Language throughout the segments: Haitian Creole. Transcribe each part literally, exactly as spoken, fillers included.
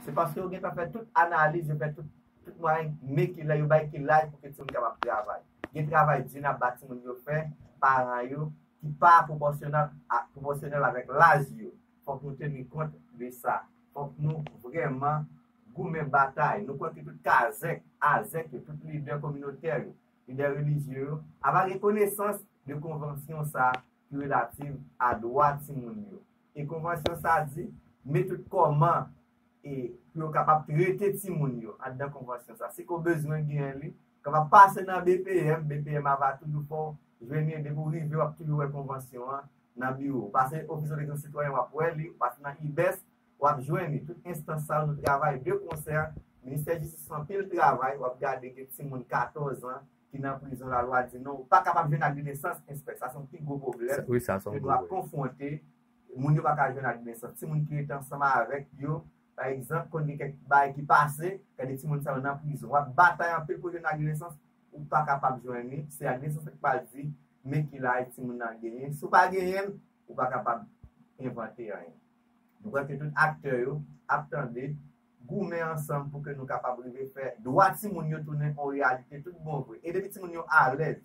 Se paske yo gentan fè tout analiz, yo fè tout, tout mwayen, men ki lè yo bay ki laj pou ke timoun kapab travay. Gen travay di n ap ba timoun yo fè, paran yo, ki pa pwopòsyonèl a, pwopòsyonèl avèk laj yo. Fòk nou teni kont de sa. Fòk nou vrèman goumen batay. Nou kwè ke tout kazèk, azèk yo, tout lidè kominotè yo, lidè relijye yo, ava gen konesans de konvansyon sa a ki relativ a dwa timoun yo. E konvansyon sa a di, men tout kòman e pou yo kapab trete timoun yo anndan konvansyon sa. Si ke w bezwen genyen li, kapab pase nan B P M, B P M ava toujou fè w jwenn li, depi w rive, w ap toujou wè konvansyon an nan biwo. Pase Ofis Pwoteksyon Sitwayen, w ap wè li, ou pase nan IBES, w ap jwenn li. Tout enstans sa yo, nou travay de konsè. Ministè Jistis fè anpil travay, w ap gade gen timoun katòz an ki nan prizon, lalwa di non, ou pa kapab jwenn ak de nesans, enspèk. Sa se yon pi gwo pwoblèm ke nou ap konfwonte. Moun yo pa ka jwenn ak de nesans. Timoun ki rete ansanm avèk yo, pa egzanp, konn gen kèk bagay ki pase, gade timoun sa yo nan prizon. W ap batay anpil pou jwenn ak de nesans, ou pa kapab jwenn li. Se ak de nesans ki pral di, men ki laj timoun nan genyen. Si w pa genyen l, ou pa kapab envante anyen. Nou kwè ke tout aktè yo ap tande, goumen ansanm pou ke nou kapab rive fè dwa timoun yo tounen yon reyalite tout bon vre. E depi timoun yo alèz,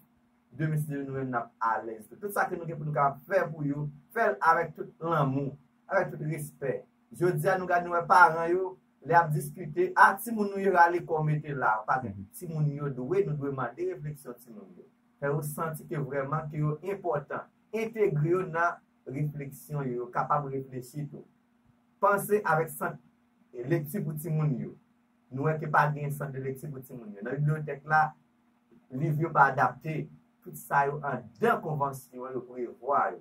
demen si Dye vle nou menm n ap alèz tou. Tout sa ke nou gen pou nou kapab fè pou yo, fè l avèk tout lanmou, avèk tout respè. Jodi a nou gade nou wè paran yo, lè y ap diskite, a timoun nou yo rale kò mete la, pa gen. Timoun yo dwe, nou dwe mande refleksyon timoun yo. Fè yo santi ke vrèman ke yo enpòtan. Entegre yo nan refleksyon yo, yo kapab reflechi tou. Panse avèk sant lekti pou timoun yo. Nou wè ke pa gen sant de lekti pou timoun yo. Nan bibliyotèk la, liv yo pa adapte. Tout sa yo anndan konvansyon an, yo prevwa yo.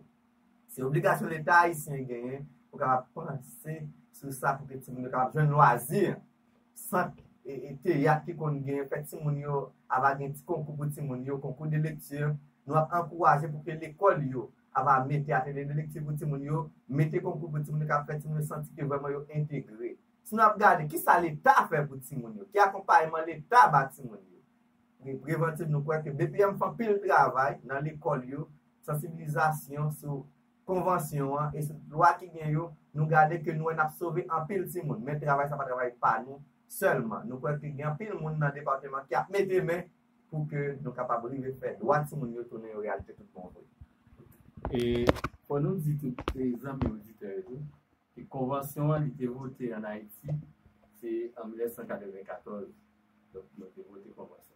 Se obligasyon Leta ayisyen genyen pou kapab panse sou sa pou ke timoun yo kapab jwenn lwazi. Sant e, e teyat ki konn genyen, fè timoun yo, ava gen ti konkou pou timoun yo, konkou de lekti. Nou ap ankouraje pou ke lekòl yo ava mete atelye de lekti pou timoun yo, mete konkou pou timoun yo, k ap fè timoun yo santi ke vrèman yo entegre. Si n ap gade, kisa Leta fè pou timoun yo? Ki akonpayman Leta ba timoun yo? Pre-, prevantif, nou kwè ke B P M fè anpil travay nan lekòl yo, sansibilizasyon sou konvansyon an e sou lwa ki gen yo, nou gade ke nou wè n ap sove anpil timoun. Men travay sa pa travay pa nou sèlman. Nou kwè ke gen anpil moun nan depatman ki ap mete men pou ke nou kapab rive fè dwa timoun yo tounen yon reyalite tout bon vre. E fò nou di tout, e, zanmi oditè yo tou, ke konvansyon an, li te vote ann Ayiti, se an mil nèf san katrevenkatòz. Donk, nou te vote konvansyon.